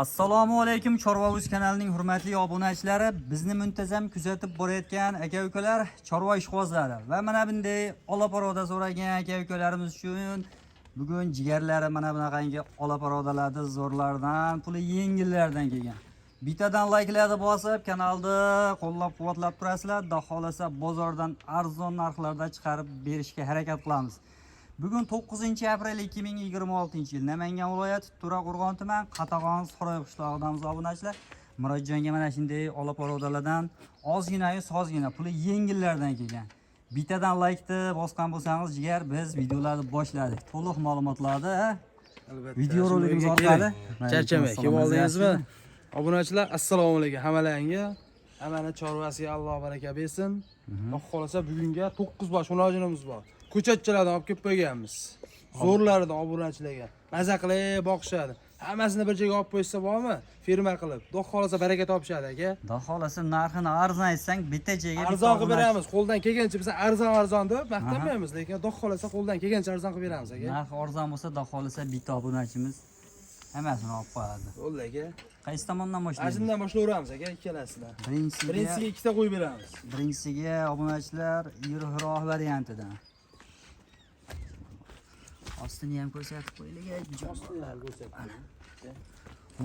Assalomu alaykum Chorva Uz kanalining hurmatli obunachilari, bizni muntazam kuzatib borayotgan aka-ukalar, chorva ishqibozlari va mana bunday olaparoda so'ragan aka-ukalarimiz uchun bugun jigarlari mana bunaqangi olaparodalarni zo'rlardan, puli yengillardan kelgan. Bittadan layklarni bosib, kanalni qo'llab-quvvatlab turasizlar. Xudo xolasa bozordan arzon narxlarda chiqarib berishga harakat qilamiz. Bugun 9 aprel 2026 yil Namangan viloyati To'raqo'rg'on tuman Qatag'on Saroy qishlog'idamiz obunachilar. Murodjonga mana shunday olaparodalardan ozgina sozgina puli yengillardan kelgan. Bittadan laykni bosgan bo'lsangiz jigar, biz videolarni boshladik. To'liq ma'lumotlarni Albatta. video roligimiz Shunga orqali keling. Charchamay, kelib oldingizmi? Obunachilar, assalomu alaykum hammalaringga. Hammani chorvasiga Alloh baraka bersin. Xudo xolasa bugunga 9 bosh unojinimiz bor. Ko'chatchalardan olib kelib qo'yganmiz. Zo'rlaridan obunachilarga. Maza qilib boqishadi. Hammasini bir joyga olib qo'ysa bormi? Firma qilib. Xudo xolasa baraka topishadi aka. Xudo xolasa narxini arzon aytsang bitta joyga bitta Arzon qilib obunachi- beramiz. Qo'ldan kelgancha biz arzon arzon deb maqtanmaymiz, lekin Xudo xolasa qo'ldan kelgancha arzon qilib beramiz aka. Narx arzon bo'lsa, Xudo xolasa bitta obunachimiz hammasini olib qo'yadi. Bo'ldi aka. Qaysi tomondan Mana boshlaymiz? shundan boshlayveramiz aka ikkalasidan. Birinchisiga Birinchisiga ikkita qo'yib beramiz. Birinchisiga obunachilar yiriqroq variantidan. Ostini ham ko'rsatib qo'yaylik.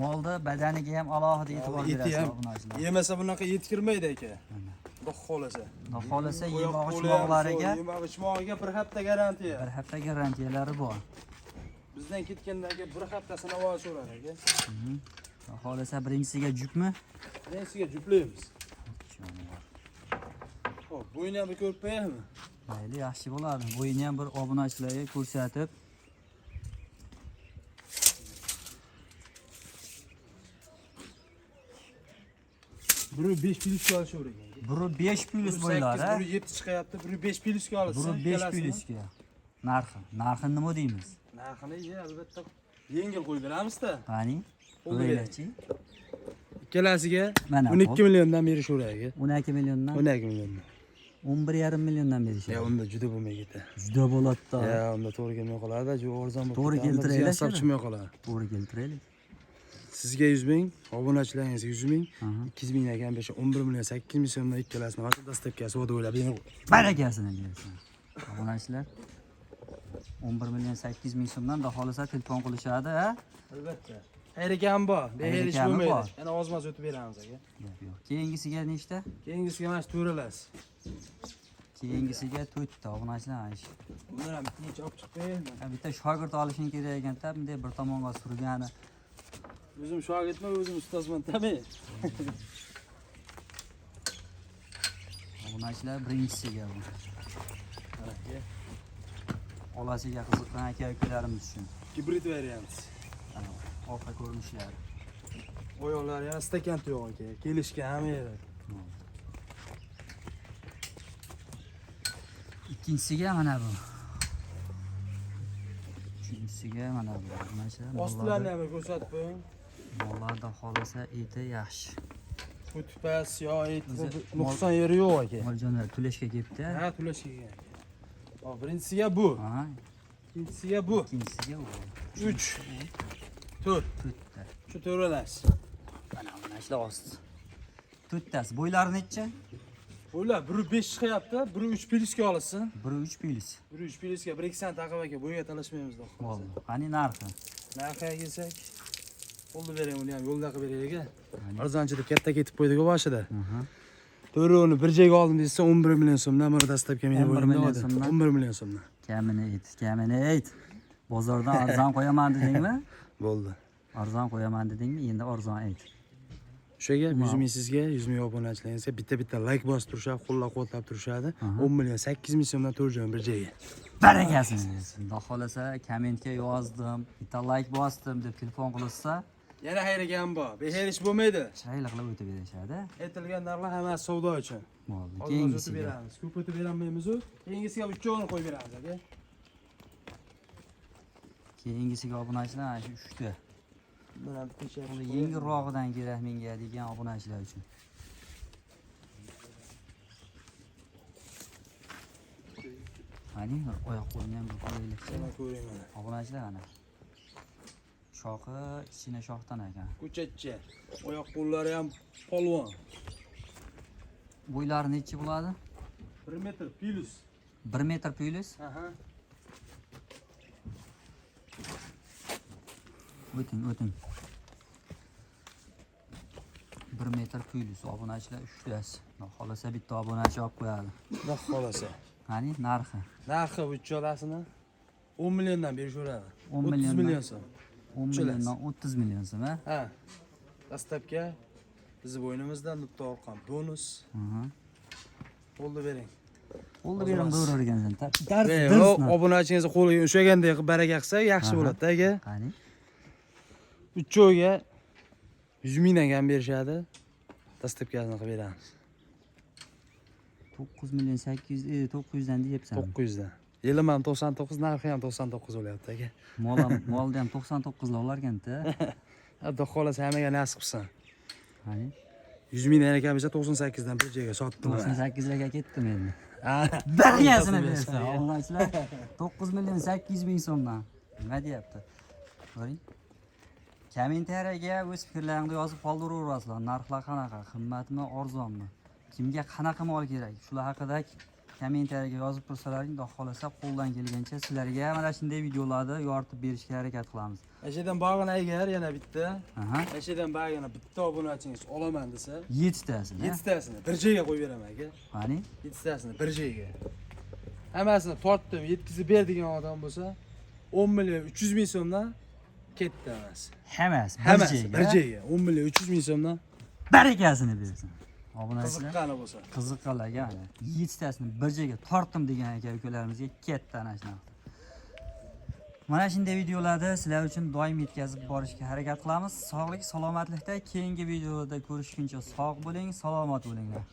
Molni badaniga ham alohida e'tibor Eti berasiz ham obunachilar. yemasa bunaqa et kirmaydi aka. Xudo xolasa. Xudo xolasa Oyoq yemoq qo'li ham ichmoqlariga zo'r, yemoq ichmog'iga bir hafta garantiya. bir hafta garantiyalari bor. Bizdan ketgandan keyin bir hafta sinab olishaveradi aka. Xudo xolasa birinchisiga jupmi? Birinchisiga juplaymiz. Xo'p, bo'yni ham bir ko'rib qo'yaymi? Mayli, yaxshi bo'ladi. Bo'yini ham bir obunachilarga ko'rsatib. Biri 5 plyusga olishaveradi aka. Biri 5 plyus Biri bo'ylari. 8, biri 7 chiqyapti, biri 5 plyusga olishsa. Biri 5 plyusga. Narxi. Narxini nima deymiz? Narxini ye, albatta yengil qo'yib beramiz-da. Qani? Qo'lni Ko'raylikchi. Ikkalasiga Mana 12 milliondan berishaveradi aka. 12 milliondan 12 milliondan. 11,5 milliondan berishadi. Ya unda juda bo'lmay ketadi. Juda bo'ladi-da. Ya unda to'g'ri kelmay qoladi, juda arzon bo'lib To'g'ri ketadi. Unda bizga keltiraylik hisob shuni. chiqmay qoladi. To'g'ri keltiraylik. Sizga 100 ming, obunachilaringizga 100 ming, Aha. 200 mingdan kam bersa 11 million 8 ming so'mdan ikkalasini hozir dastlabkasi va'da o'ylab yana Barakasini bersin. Obunachilar 11 million 800 ming so'mdan xudo xolasa telefon qilishadi, ha? Albatta. Xayri bor, beherish Xayri kami bo'lmaydi. bor. Yana ozmaz o'tib beramiz aka. Gap yo'q. Keyingisiga nechta? Keyingisiga mana shu to'ralasi. Keyingisiga 4 ta obunachilar mana shu. Bundan ham bitta olib chiqib qo'yaymi? Ha, bitta shogird olishing kerak ekanda, bunday bir tomonga surgani. O'zim shogirdman, o'zim ustozman, tabiiy. Obunachilar birinchisiga bu. Mana aka, Olasiga qiziqqan aka ukalarimiz uchun. Gibrid variant. Ana, orqa ko'rinishlari. Oyoqlari ham stakan tuyoq aka, kelishgan hamma yeri. Ikkinchisiga mana bu. Uchinchisiga mana bu. Obunachilar Ostilarini ham bir ko'rsatib qo'ying. Mollarda xolasa eti yaxshi. O'tpas yo et O'zi nuqson yeri yo'q aka. Moljonlar to'lashga kelibdi. Ha, to'lashga kelgan. Hop, birinchisiga bu, Ha, ikkinchisiga bu. ikkinchisiga u. 3 4 To'rtta. Shu to'ralasi. Mana obunachilar osti. To'rttasi. Bo'ylari necha? O'yla, biri 5 chiqyapti, biri 3 plyusga olsin. Biri 3 plyus. Biri 3 plyusga, 1 2 taqib aka, bo'yga talashmaymiz xudo xohlasa. Bo'ldi. Qani narxi? Narxiga kelsak, qo'lni bering, uni ham yo'lda qilib beraylik aka. Qani? Arzonchi deb katta ketib qo'ydik boshida. Aha. To'rovini bir joyga oldim desa 11 million so'mdan buni dastlabki meni 11 bo'ynimda million oldi. so'mdan? 11 million so'mdan. Kamini ayt, kamini ayt. Bozordan arzon qo'yaman dedingmi? Bo'ldi. Arzon qo'yaman dedingmi? Endi arzon ayt. O'shaga 100 ming sizga, 100 ming obunachilaringizga bitta-bitta like bosib turishadi, qo'llab-quvvatlab turishadi. 10 million 8 ming so'mdan to'rt joy bir joyga. Barakasini bersin. Xudo xolasa kommentga yozdim, bitta like bosdim deb telefon qilishsa, Yana xayri bor. Beherish bo'lmaydi. chiroyli qilib o'tib berishadi. Aytilgan narxlar hammasi savdo uchun. Bo'ldi. Hozir o'tib Keyingisiga. beramiz. Ko'p o'tib berolmaymiz u. Keyingisiga uchovini qo'yib beramiz aka. Keyingisiga obunachilar mana shu uchta. Bundan ham bitta Puli yengilrog'idan kerak menga degan obunachilar uchun. Qani bir oyoq qo'lini ham bir ko'raylikchi. Ko'ring mana. Obunachilar mana. Shoxi kichkina shoxdan ekan. Ko'chatcha. Oyoq qo'llari ham polvon. Bo'ylari nechi bo'ladi? 1 metr plus. 1 metr plus. Aha. O'ting, o'ting. 1 metr plus obunachilar ushlasi. Xudo xohlasa bitta obunachi olib qo'yadi. Xudo xohlasa. Qani narxi? Narxi bu uchalasini 10 milliondan berishaveradi. 10 30 milliondan. million so'm. 10 milliondan 30 million so'm, a? Ha. Dastlabki bizni bo'ynimizdan nuqta orqam bonus. Qo'lni bering. Qo'lni bering buyurar ekansan. Dars, Ey, dars. o obunachingizni qo'liga ushlaganday qilib baraka qilsa yaxshi bo'ladi aka. Qani? Uchoviga 100 mingdan kam berishadi. Dastlabkisini qilib beramiz. 9 million 800, 900 dan deyapsan. 900 dan. Yili ham 99, narxi ham 99 bo'lyapti aka. Mol ham, molda ham 99 olar ekanda. Xudo xohlasa hammaga nasib qilsin. Qani? 100 mingdan kam bersa 98 dan bir joyga sotdim. 98 larga ketdim endi. Ha. Birgasini bersa, obunachilar 9 million 800 ming so'mdan. Nima deyapti? Ko'ring. Kommentariyaga o'z fikrlaringni yozib qoldiraverasizlar. Narxlar qanaqa? Qimmatmi, arzonmi? Kimga qanaqa mol kerak? Shular haqida kommentariyaga yozib tursalaring, xudo xohlasa qo'ldan kelgancha sizlarga mana shunday videolarni yoritib berishga harakat qilamiz. Ashadan bog'ini agar yana bitta, Aha. ashadan bog'ini bitta obunachingiz olaman desa, 7 tasini. 7 tasini bir joyga qo'yib beraman aka. Qani? 7 tasini bir joyga. Hammasini tortdim, yetkazib ber degan odam bo'lsa, 10 million 300 ming so'mdan ketdi hammasi. Hammasi bir Hammasi joyga. bir joyga 10 million 300 ming so'mdan Barakasini bersin. Obunachilar. qiziqqani bo'lsa. Qiziqqanlarga ana 7 tasini bir joyga tortdim degan aka ukalarimizga katta ana shunaqa. Mana shunday videolarda sizlar uchun doim yetkazib borishga harakat qilamiz. Sog'lik, salomatlikda keyingi videoda ko'rishguncha sog' bo'ling, salomat bo'linglar.